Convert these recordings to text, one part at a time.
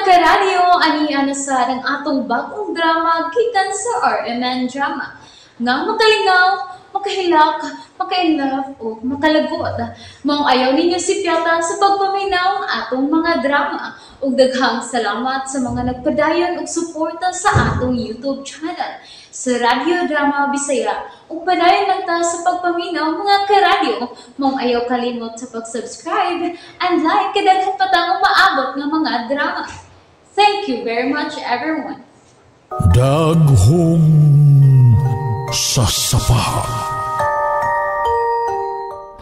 Karadyo, ani ana sa ang atong bagong drama gikan sa RMN Drama. Nga makalingaw, makahilak, maka-inlove o makalagot. Maong ayaw ninyo sipyata sa pagpaminaw ang atong mga drama. Ug daghang salamat sa mga nagpadayon og suporta sa atong YouTube channel sa Radyo Drama Bisaya. Ug padayon lang ta sa pagpaminaw, mga karadyo. Maong ayaw kalimot sa pag-subscribe and like kay daghan pa tang umaabot nga mga drama. Thank you very much, everyone. Daghong sasapa.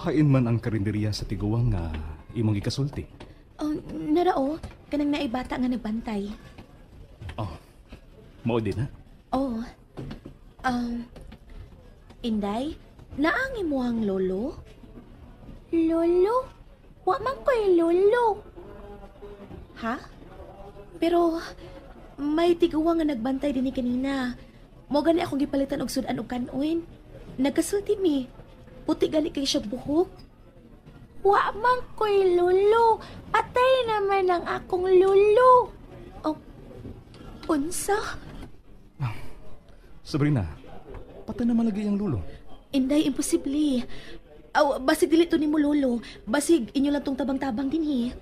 Hain man ang karinderya sa tiguang nga imong gikasulti. Oh, narao, kanang naibata nga nagbantay. Oh, mao din ha? Oh. Inday, naang imuhang lolo? Lolo? Wa man ko'y lolo. Ha? Pero may tiguang nga nagbantay dinhi kanina. Mo gani akong gipalitan og sudan og kanon. Nagkasulti mi. Puti gani kay siya buhok. Wa man ko'y lolo. Patay naman ang akong lolo. Oh, unsa? Sabrina, patay naman lagi ang lolo. Inday, imposible. Aw, basig dili to nimo lolo. Basig inyo lang tong tabang-tabang dinhi.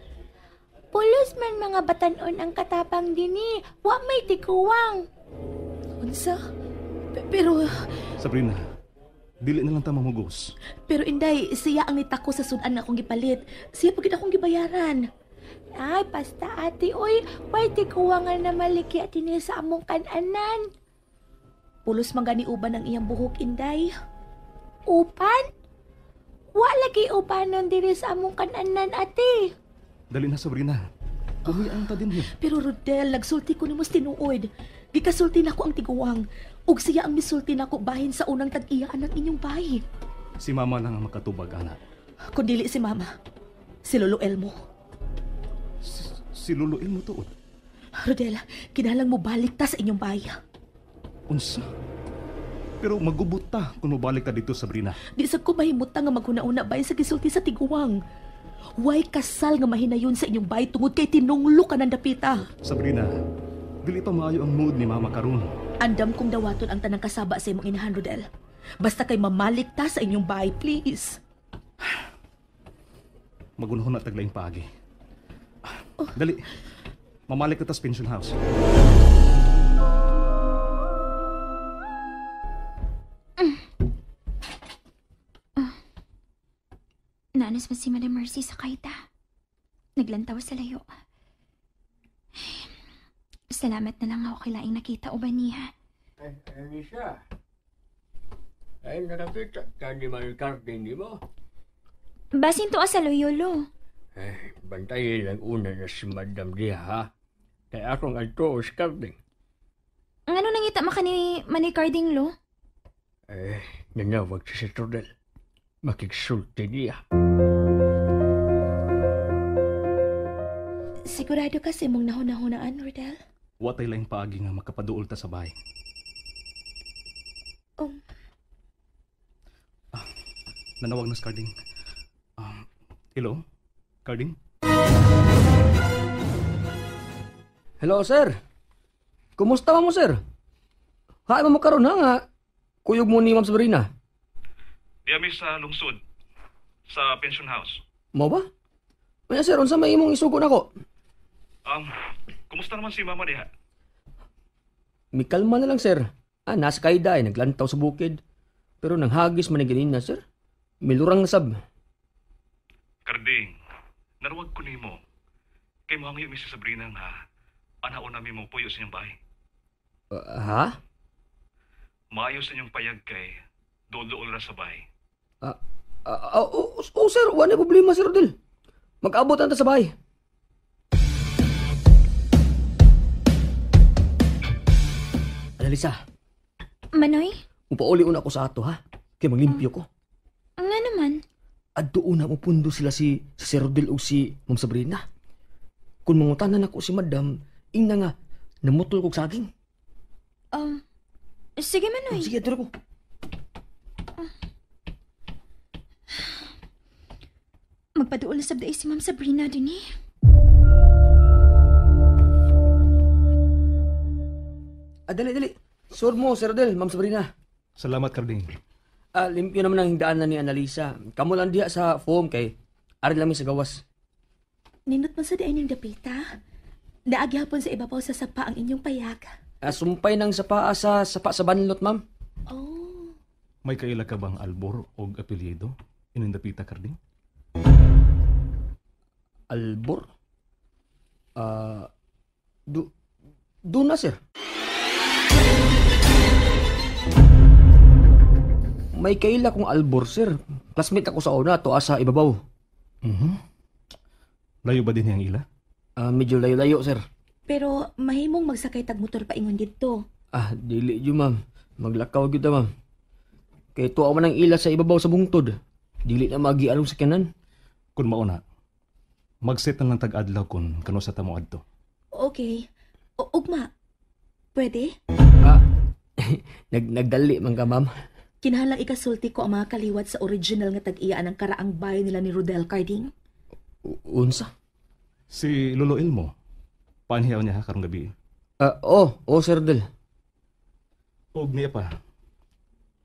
Pulos man mga batanon ang katapang dinhi. Wa may tiguang. Unsa? Pero Sabrina, dili na lang ta mamugos. Pero Inday, siya ang nitako sa sudan nga akong gipalit. Siya pagid akong gibayaran. Ay, basta ate, oy, way tiguang nga namaliki at ini sa among kananan. Pulos man gani uban ang iyang buhok, Inday. Upan? Wa lagi upanon diri sa among kananan, ate. Dali na, Sabrina. Buhi ang ta dinhi. Pero Rodel, nagsulti ko nimo sa tinuod. Gikasulti nako ang tiguang. Ug siya ang misulti nako bahin sa unang tag-iyaan ng inyong bahay. Si Mama lang ang makatubag, ana. Kun dili si Mama, si Lolo Elmo. Si Lolo Elmo tuod. Rodel, kinahanglan mo balik ta sa inyong bahay. Unsa? Pero magubot ta kung mobalik ta dito, Sabrina. Di sa ko mahimutang nga maghuna-una bahin sa gisulti sa tiguang. Way kasal nga mahinayon sa inyong bahay tungod kay tinunglo ka ng dapita. Sabrina, dili pa maayo ang mood ni Mama karon. Andam kong dawaton ang tanang kasaba sa imong inahan, Rodel. Basta kay mamalik ta sa inyong bahay, please. Magunahon na taglaing paagi. Oh. Dali, mamalik ta sa pension house. Naanas man si Madam Mercy sa kaita. Naglantaw sa layo. Salamat na lang ako kay laing nakita uban niya. Ay, Anissa. Ay, nakakita ka ni Mang Carding, di mo? Basin to sa loyolo. Ay, bantayin lang una na si Madam diha, ha? Kaya akong adto si Carding. Ang ano nangita maka ni Manny Carding, lo? Eh, nanawag siya si Rodel. Makiksulti niya. Sigurado ka sa imong nahuna-hunaan, Rodel? Watay laing paagi nga makapaduol ta sa bahay. Nanawag na si Carding. Hello? Carding? Hello, sir. Kumusta mo, sir? Haay mo karon ha nga. Kuyog mo ni Ma'am Sabrina. Di sa lungsod. Sa pension house. Mo ba? Unya, sir, unsa may imong isugo nako? Kumusta naman si Mama diha? Mikalma na lang, sir. Ah, nasa kaida ay naglantaw sa bukid. Pero nanghagis man ni na, sir. Milurang nasab. Carding, naruwag ko nimo. Kay mo hangyo mi si Sabrina nga anaon nami mo puyo sa inyong bahay. Ha? Maayo sa inyong payag kay dool-dool ra sa bahay. Oh, sir, wala problema, Sir Rodel. Mag-abot na ta sa bahay. Analisa. Manoy? Upauli una ako sa ato, ha? Kay maglimpyo ko. Nga naman. Adto una mo pundo sila si Sir Rodel o si Ma'am Sabrina. Kung mangutanan ako si Madam, ingna nga, namutol kog saging. Sige, Manoy. Sige, adto ko. Magpaduol na sabday si Ma'am Sabrina din eh. Dali, dali. Sur mo, Sir Rodel, Ma'am Sabrina. Salamat, Karding. Limpyo naman ang hindaan na ni Annalisa. Kamo lang diha sa foam kay ari lang mi sa gawas. Nindot man sa di inyong dapita. Naagyapon sa ibabaw sa sapa ang inyong payag. Sumpay ng sapa sa sapa sa banlot, ma'am. Oh. May kaila ka bang albor o apelyido? Inyong dapita, Karding? Albor? Doon na, sir. May kaila kong albor, sir. Classmate ako sa una, tuwa sa ibabaw. Mm-hmm. Layo ba din niyang ila? Medyo layo-layo, sir. Pero mahimong magsakay tag motor paingon didto. Dili jud, ma'am. Maglakaw gyud ta, ma'am. Kay tuwa man ang ila sa ibabaw sa bungtod. Dili na magianong sakyanan. Kun mauna, mag-set na lang tag-adlaw kun kano sa tamo adto. Okay. Ugma. Pwede? Nagdali man ka, ma'am. Kinahanglan ikasulti ko ang mga kaliwat sa original nga tag-iya ng karaang bahay nila ni Rodel, Carding. Unsa? Si Lolo Elmo. Paanhiyaw niya ha karong gabi? Oh, Sir Rodel. Og niya pa.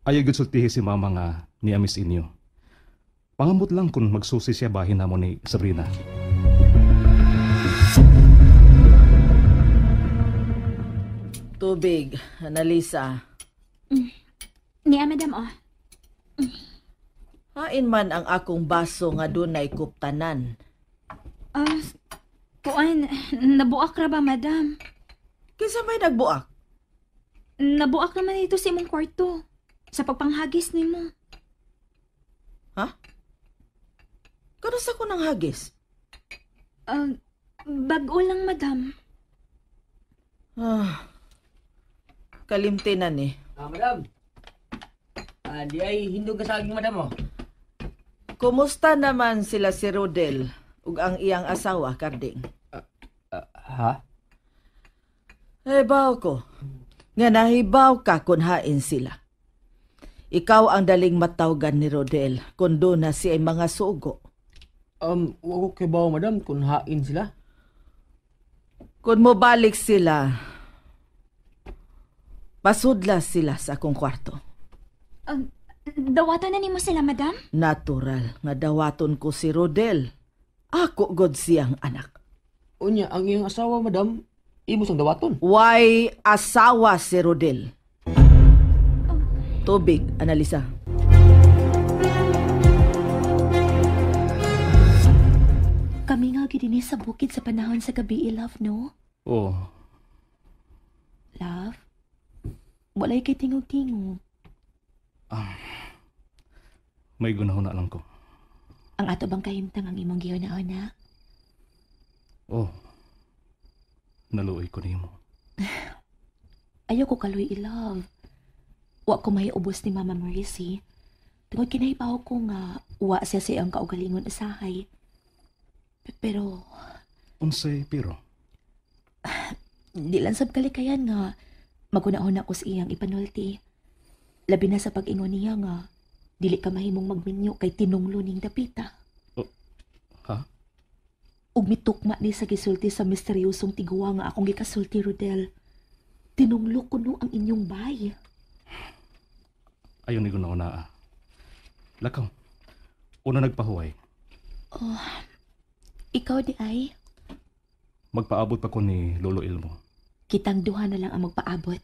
Ayaw gyud sultihi si mama nga niya miss inyo. Pangamot lang kung magsusi siya bahin namo ni Sabrina. Tubig, Annalisa. Niya, madam, oh. Hain man ang akong baso nga dunay kuptanan. Kuan, nabuak ra ba, madam? Kinsa may nagbuak? Nabuak naman ito sa imong kwarto. Sa pagpanghagis nimo. Ha? Kanusa ko nang hagis? Bag-o lang, madam. Kalimti na ni. Madam. Di ay hindog ka sa aking madam, oh. Kumusta naman sila si Rodel ug ang iyang asawa, Karding? Ha? Hibaw ko. Nga nahibaw ka kung hain sila. Ikaw ang daling matawgan ni Rodel kung doon na siya ay mga sugo. Wa ko kibaw, madam, kung hain sila. Kung mobalik sila, pasudla sila sa akong kwarto. Dawaton na nimo sila, madam? Natural nga dawaton ko si Rodel. Ako god siyang anak. Unya, ang iyang asawa, madam, imo sang dawaton. Why asawa si Rodel? Tubig, Annalisa. Kami nga gid dinhi sa bukid sa panahon sa gabi, love, no? Oo. Love, walay kay tingog-tingog. May gunahon na lang ko. Ang ato bang kahimtang ang imong gihuna-una? Oh. Naluoy ko nimo. Ayaw ko kaluoy, love. Wa ko mahiubos ni Mama Mercy. Tungod kinahibaw ko nga wa siya sa iyang kaugalingon usahay. Pero unsay pero? Di lang sab kalikayan nga magunahon ako sa iyang ipanulti. Labi na sa pag-ingon niya nga dili ka mahimong magminyo kay tinunglo ning dapita. Oh, ha? Ug mitukma ni sa gisulti sa misteryosong tiguwa nga akong gikasulti, Rodel. Tinunglo kuno ang inyong bay. Ayon ni guna-una. Lakaw. Una nagpahuway. Oh, ikaw di ay? Magpaabot pa ko ni Lolo Elmo. Kitang duha na lang ang magpaabot.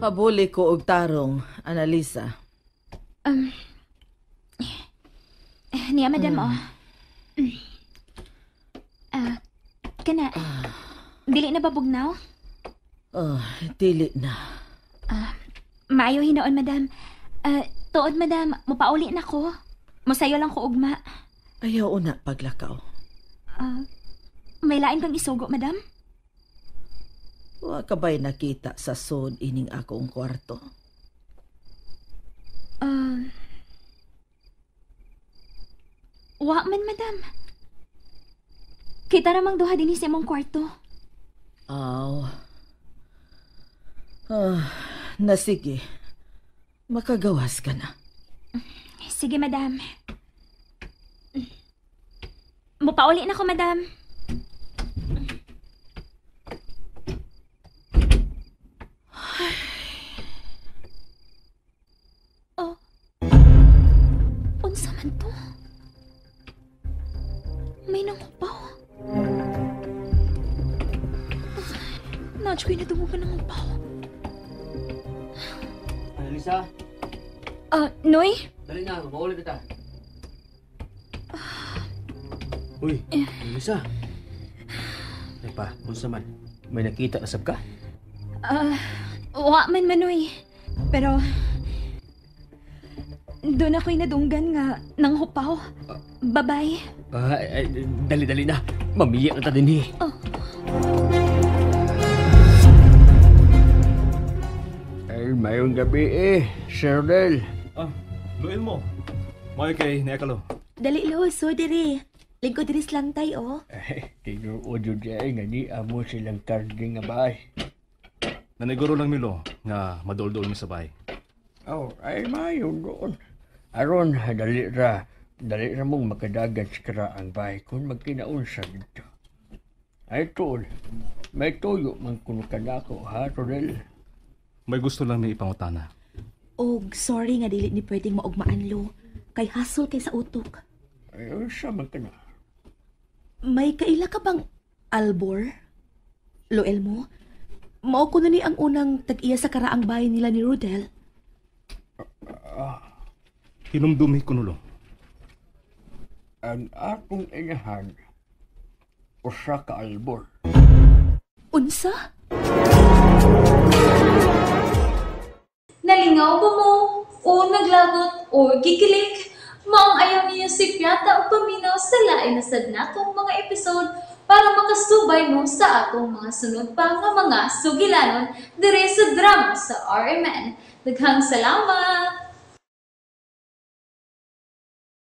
Pabuli ko og tarong, Annalisa. Niya, madam, oh. Kana, dili na ba bugnaw? Oh, dili na. Maayo hinoon, madam. Tuod, madam, mupauli na ko. Musayo lang ko ugma. Ayaw una paglakaw. May lain kang isugo, madam? Wa ka ba'y nakita sa sod ining akong kwarto? Wa man, madam. Kita ramang duha dinhi sa imong kwarto. Aw. Na sige. Makagawas ka na. Sige, madam. Mupauli na ko, madam. May nangupaw. Nadyo ko'y nadungugan ng upaw. Annalisa, Noy? Dali na, maulit kita. Uy, Annalisa. Ay pa, unsa man? May nakita na sab ka? Wa man manoy. Pero doon ako'y nadunggan nga nang hupaw. Bye-bye. Ay, dali-dali na. Mamiya na ta din eh. Oh. Ay, mayong gabi eh, Sir Rodel. Luin mo. Mayo kay niakalo. Dali lo, so diri. Lingkod diri slantay, oh. Ay, tinuod yun siya nga ni amo silang karding nga bahay. Naniguro lang milo nga madol-dol mi sa bahay. Oh, ay mayo doon. Aron, dali ra mong makadagan sa karaang bahay kung magkinaon sa dito. Ay, tuol, may tuyo man kuno ka na ako, ha, Rodel? May gusto lang may ipangutana. Og sorry nga dili ni pwedeng maugmaan lo. Kay hasol kay sa utok. Ay, unsa man ka na? May kaila ka bang albor? Loel mo? Mao ko na ni ang unang tag-iya sa karaang bahay nila ni Rodel. Hinumdumi ko nulo. Ang akong inahan, usa ka albor. Unsa? Nalingaw ba mo? O naglagot o gikilig? Maong ayaw niyo si Piata o paminaw sa lain na sad natong mga episode para makasubay mo sa atong mga sunod pa nga mga sugilanon dire sa drama sa RMN. Daghang salamat!